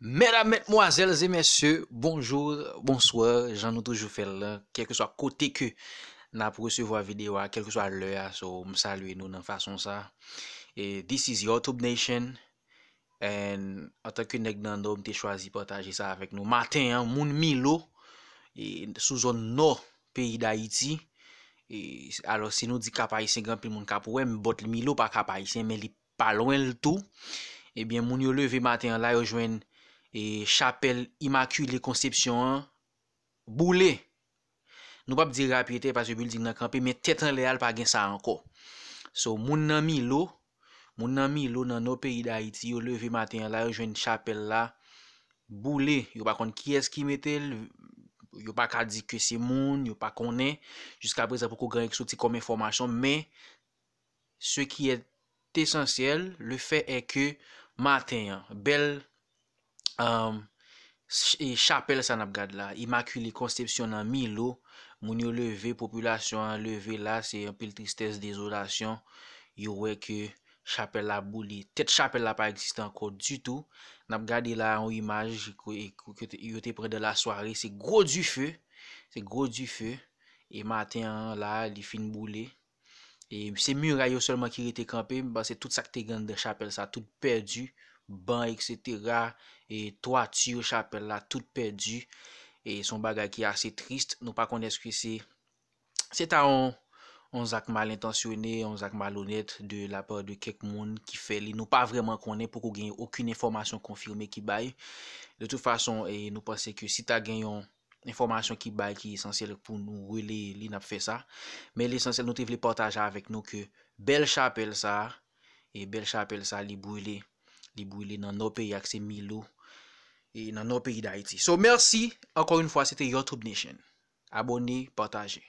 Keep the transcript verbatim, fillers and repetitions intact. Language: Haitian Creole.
Medam, medmwazèl e mesye, bonjou, bonswa, jan nou toujou fè l la, kèlkeswa kote ke n ap resevwa videyo a, kèlkeswa lè a, so, m salye nou nan fason sa. E this is YouTube Nation, and antanke nèg nan Nò, m te chwazi pataje sa avèk nou. Maten an, moun Milo, e, sou zòn nò peyi Dayiti, e, alò, si nou di Kap Ayisyen, gen anpil moun k ap wè m, but Milo pa Kap Ayisyen, men li pa lwen l tou. Ebyen, moun yo leve maten an la, yo jwenn, e, chapèl Imakile Konsepsyon an boule. Nou p ap di rapyetè paske bilding nan kanpe, men tèt anlè a, l pa gen sa ankò. So, moun nan Milo, moun nan Milo, nan nò peyi Dayiti, yo leve maten an la, yo jwenn chapèl la boule. Yo pa konn kiyès ki mete l, yo pa ka di ke se moun, yo pa konnen. Jiska prezan, poko gen anyen ki soti kòm enfòmasyon, men ce qui est essentiel, le fait est que maten an, bèl, um, ch-, e chapèl sa n ap gad la, Imakile Konsepsyon nan Milo, moun yo leve, popilasyon an leve la, se anpil tristès, dezolasyon, yo wè ke chapèl la boule. Tèt chapèl la pa egziste ankò ditou. N ap gade la yon imaj ke, ke, ke te, yo te pran dan lasware, se gwo dife, se gwo dife. E maten an la, li fin boule. E se miray yo sèlman ki rete kanpe, m panse tout sa k te gen anndan chapèl sa, tout pèdi, ban, et cetera, e twati chapèl la, tout pèdi. E se yon bagay ki ase tris. Nou pa konn èske se, se ta yon, yon zak mal entansyone, yon zak malonèt de la part de kèk moun ki fè li. Nou pa vrèman konnen, poko gen okenn enfòmasyon konfime ki bay. De tout fason, e nou panse ke si ta gen yon enfòmasyon ki bay ki esansyèl pou nou relaye li, n ap fè sa. Men lesansyèl, nou te vle pataje avèk nou ke bèl chapèl sa, e bèl chapèl sa, li boule. Li boule nan nò peyi a, se Milo, e nan nò peyi Dayiti. So, mèsi, ankò yon fwa, se te YouTube Nation. Abòne, pataje.